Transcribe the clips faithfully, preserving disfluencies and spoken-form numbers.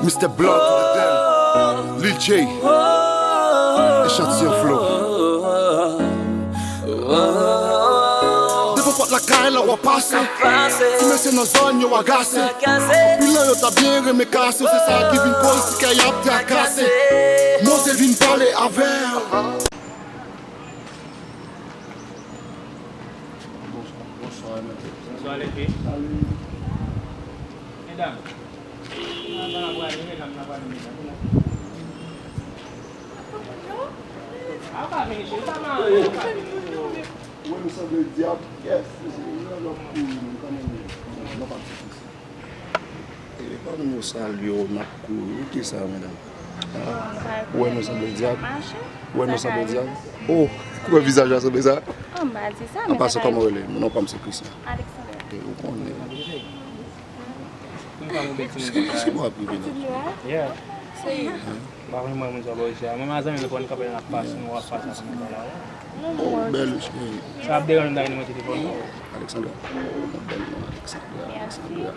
Mister Blood to the den, Lil J, Echantiyon Flow. Devan pòt lakay la w ap pase. Ti mesye nan zòn yo agase. Anpil nan yo ta byen renmen kase w, se sa ki vin koz ti kè y ap trakase. Moze vin pale avè w. Bonswa, bonswa, mesye. Bonswa, leve. Medam. Ou wè nou sanble dyab? Yes, mesye, nou nan lòt kouri, nou kanmenm, nou pa t sou. E pa nou yo salye w, n ap kouri. Ou ki sa, medam? Ah, ou wè nou sanble dyab? Ou wè nou sanble dyab? Oh, koulè vizaj la sanble sa? An pase, kòman w rele? Non pa m se Christian. Alexander. E ou konnen. Ki bò w ap rive la? Yeah. Pa vin mwen moun sa bò isi a. Mwen mazanmi nou konn kanpe nan ap pase nou ap pase ap nan la. Oh, bèl cheri. Sa ap deranj nou ta gen nimewo telefòn nou? Alexandra. Bèl non, Alexandra, Alexandra.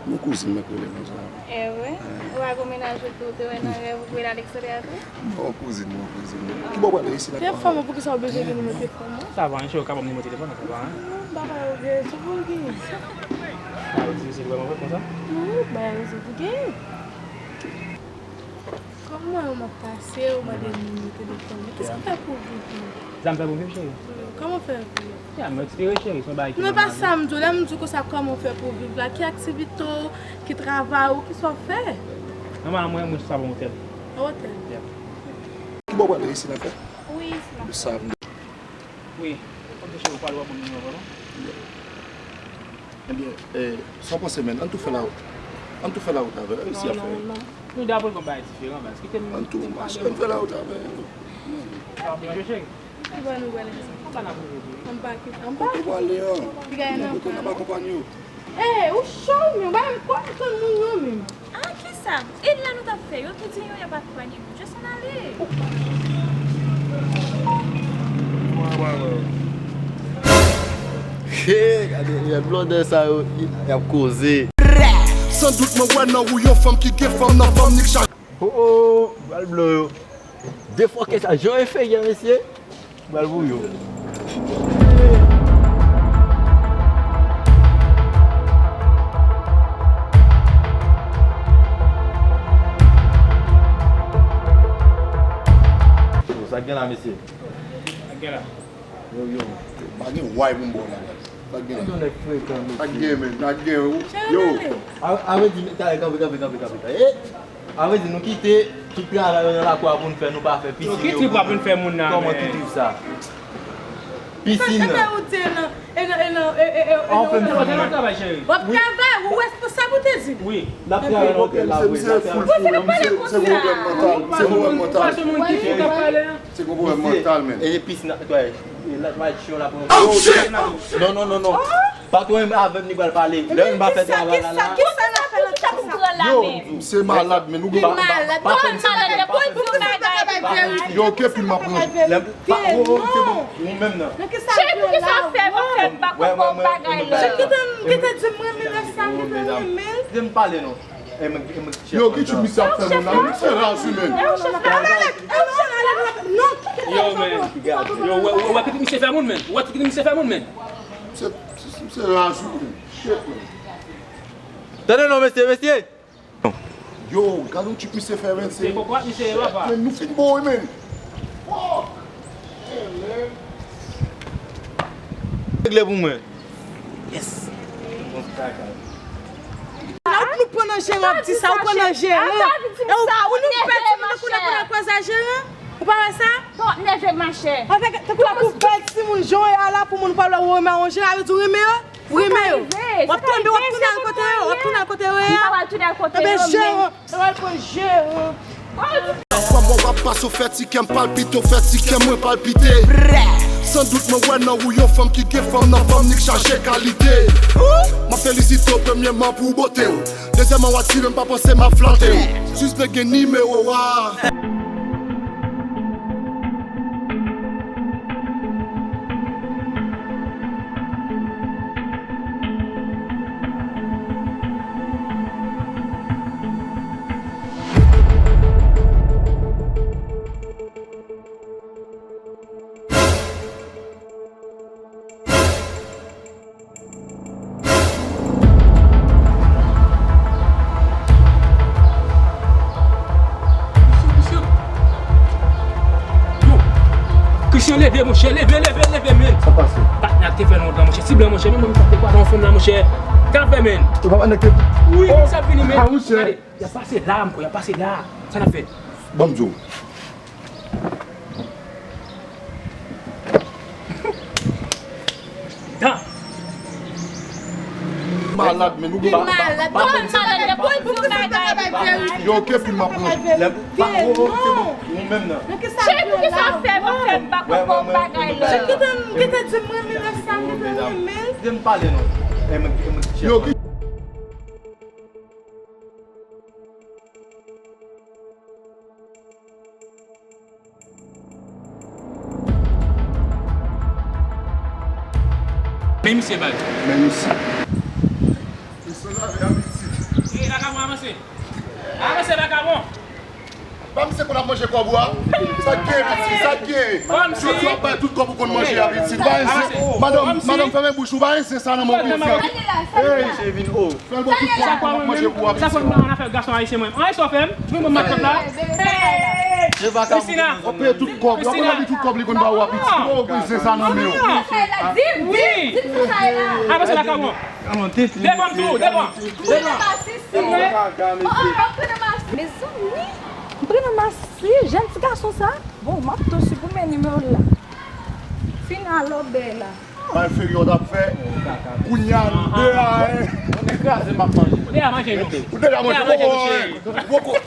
Nou kouzin mwen k rele konsa. E vre? Ou pa gon mennaj ou tou, ou te wè nan rèv ou k rele Alexandra tou? Non, kouzin mwen, kouzin mwen. Ki bò w prale isi la? Telefòn mwen, poukisa w bezwen gen nimewo telefòn mwen? Sa va, cheri, ou ka ban m nimewo telefòn ou, sa va, hein? Non, bagay yo gen, se pou l gen. Sa yo di se vrèman vre konsa? Non, bagay yo se pou gen. Kòman w ap pase, ou mande m nimewo telefòn mwen? Kisa w fè pou w viv la? Sa m fè pou m viv, cheri? Wi, kòman w fè viv? Ya, m respire, cheri, se yon bagay ki nòmal. Non, pa sa m di w, lè m di w konsa, kòman w fè pou w viv la? Ki aktivite w, ki travay ou, kisa w fè? Nòmalman, mwen, mwen chita bò yon otèl. Yon otèl? Ya. Ki bò w prale isi la, frè? Wi, isi la. Sa m Wi, kòm se cheri w pale, w ap ban m nimewo w, non? Ebyen, eh, sa w panse, menn? Ann tou fè lawout. Ann tou fè lawout avè l, si y ap fè. Non, non, non. Nou dabò, nou bay diferan, baz. Kite m, ann tou mache, ann fè lawout avè l. Sa ap manje, cheri? Ki bò nou prale? Anba n ap rive tou. Anba ki, anba? Kote w prale an? Li gaye nan pran. N ap akonpanye w. Eh, ou cho wi, menm, ou pa menm konn moun yo menm. Ah, kisa? E la nou t ap fè? Yo tou di yo y ap akonpanye nou. Just ann ale. Hey, gade, gade blòdè sa yo, y ap koze. San dout mwen wè nan ou yon fanm ki gen fanm nan fanm ni k chaje. Oh, oh, bal blo yo. Defòkè sa, jan yo fè yè, mesye. Pral pou yo. Sa k gen la, mesye? Sa k gen la? Yo, yo. Pa gen way pou m ba w la, guys. Sa k gen la? Yo, nèg frekan, mesye. Sa k gen, men? Sa k gen, yo. A, a vle di, talè, kanpe, kanpe, kanpe, kanpe, kanpe. Eh! A vle di, nou kite tout travay yo nan lakou a pou n fè, nou pa fè pisin yo. Yo, ki trip w ap vin fè moun nan, men? Kòman ki trip sa? Pisin nan. Sa w ap travay, cheri? W ap travay, ou responsab, ou te di. Wi. N ap travay nan otèl la, wi. N ap travay. Bon, se pa pale konsa. Se pwoblèm mantal. Se pwoblèm mantal. Pa sou moun ki fou k ap pale a. Se pwoblèm mantal, men. E pisin nan, la, la, la, la, la. Oh, shit! Non, non, non, non. Pa twò renmen avè m, li pral pale. Lè m pa fè travay la, la. Kisa, kisa, kisa pou pran la menm? Yo, misye malad, men nou gen. Li malad. Kòman l malad? Lè pou l di yon bagay, li malad. Yo, oke, pi m ap pran. Lè m pa, oh, oh, se bon. Ou menm nan. Cheri, poukisa w fè, w ap fè m pa konprann bagay la? Kite m, kite di m renmen nèg sa, kite m renmen l. Kite m pale non. Yo, ki tip misye ap fè moun la? Misye raz wi, men. Yo, men. Yo, wè, wè, wè, ki tip misye fè moun, men. Wè, ki tip misye fè moun, men. Misye, misye raz wi, men. Shit, men. Tande non, mesye, mesye. Yo, gade yon tip misye fè, men. Se kòkòt misye ye, papa. Men nou fin bon wi, men. Fuck! Regle pou mwen. Yes. Lòt nou pran nan jeran ap di sa, ou pran nan jeran. E ou, ou nou pèdi moun tankou nan pran nan kwaz a jeran. Ou pa wè sa? Tankou w ap nève, machè. Avèk, tankou w ap ouvè timoun, jan w ye a la pou moun pa wè w renmen yon jeran, sa vle di w renmen yo? Ou renmen yo? W ap tonbe, w ap tounen al kote yo, w ap tounen al kote yo ye a. Mwen pa pral tounen al kote yo, men. Jeran. Sa va pran jeran. Pafwa mwen w ap pase, w fè ti kè m palpite, w fè ti kè mwen palpite. San dout mwen wè nan ou yon fanm ki gen fanm nan fanm ni k chaje kalite. M ap felisite w premyèman pou bote w. Dezyèmman w atire m, pa panse m ap flate w. Jis vle gen nimewo a. Christian, leve, monchè, leve, leve, leve, men. Sa pase? Patnè a te fè lontan, monchè. Ti blan, monchè, men mwen, m te kwè yon fanm la, monchè. Sa fè, men? Ou pa patnè ke... Wi, sa fini, men. Ah, monchè. Gade, y ap pase la, ankò, y ap pase la. Sa n ap fè? Ban m di w. Tan. Malad, men nou gen... Malad. Kòman malad? Lè pou l di yon bagay, li pa mal. Yo, oke, fim ap pran. Lè pa... oh, oh, se bon. Nou menm nan. Cheri, poukisa w fè m, w fè m bak yon bagay la? Gentan, gentan di m renmen nèg sa, gentan renmen. Kite m pale non. E mwen, e mwen ki chèf. Yo, ki... Men misye, baz. Men misye. Misye, la, la, misye. E, vakabon, avanse. Avanse, vakabon. Pa misye konn ap manje kòb ou a? Sa k gen, Piti? Sa k gen? Jodi a w ap bay tout kòb ou konn manje a, Piti. Ou pa enjè. Madanm, madanm, fèmen bouch ou, pa enjè sa nan men w, Piti. Hey, fè l bò tout kòb ou konn ap manje pou w a, Piti. Sa fè m nan afè gason ayisyen mwen. Anyen sa w fè m? Mwen mwen mat la. Christina. W ap peye tout kòb, w ap peye tout kòb li konn ba ou a, Piti. Ou pa enjè sa nan men w. Wi. Avanse, vakabon. Devan m tou, devan. Devan. Mezanmi, m prennen masi, jèn ti gason sa. Bon, m ap tou siprimen nimewo l la. Fin alò, Bella. Malferi w t ap fè. Kounye a, nou de a, en. Ou deja manje, nou. Ou deja manje, nou, cheri. Poko.